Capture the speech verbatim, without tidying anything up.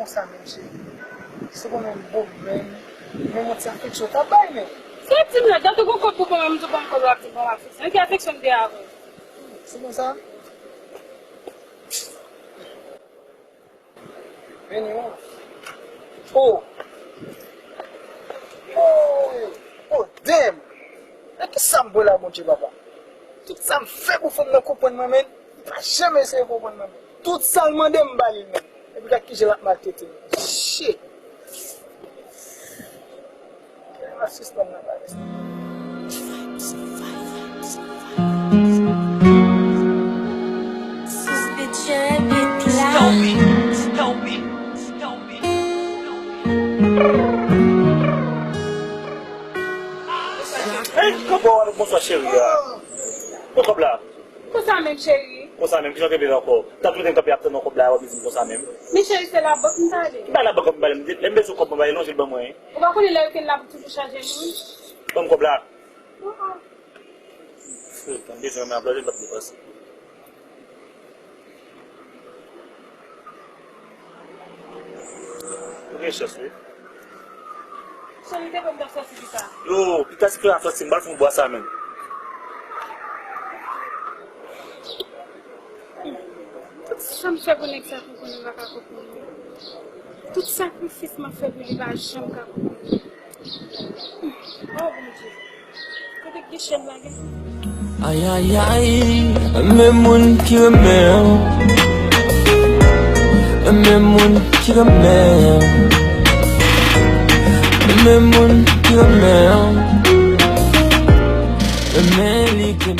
Konsa menm, cheri. Si w konnen m bon menm, menm yon ti afeksyon w t ap bay, menm. Se ti m la, jan tou gon kòb pou ban m, m tou ban m kòb la, ap di ban m afeksyon. Nan ki afeksyon m te avè w? Se konsa? Vini, wi. Oh! Oh! Oh, damn! E kisa m pran la, Bondye, papa? Tout sa m fè pou fanm nan konprann mwen, menm, li pa janm eseye konprann mwen, menm. Tout sa l mande m, m ba li l, menm. Epi gad kijan l ap maltrete m. Shit! Kè m ap sispann nan bagay sa. Sis bit jere bit la. Hey, kòb ou a, bonswa cheri a. Bon, kòb la. Konsa menm, cheri. Konsa menm, kijan w te vle ankò? Tank ou te kanpe ap tann yon kòb la, w ap di m konsa menm. Men cheri, se labank m t ale. Ki bay labank m pale? Lè m bezwen kòb mwen, bay lonje l ban mwen. Ou pa konnen lè yo ken labank toujou chaje moun? Ban m kòb la. Frè, tann bezwen mwen ap lòje, m p ap depanse. Ou gen chans, wi. Chan li te ban m t ap sòti pita. Yo, pita si frè a sòti, m pral fè yon bwa sa menm. Tout sa m fè pou nèg sa pou konnen m pa ka konprann li. Tout sakrifis m ap fè pou li, pa janm ka konprann li. Oh, Bondye. Kote k gen chèn la, gen? Ay, ay, ay, men moun ki renmen w. Men moun ki renmen w. Men moun ki renmen w. Men li ki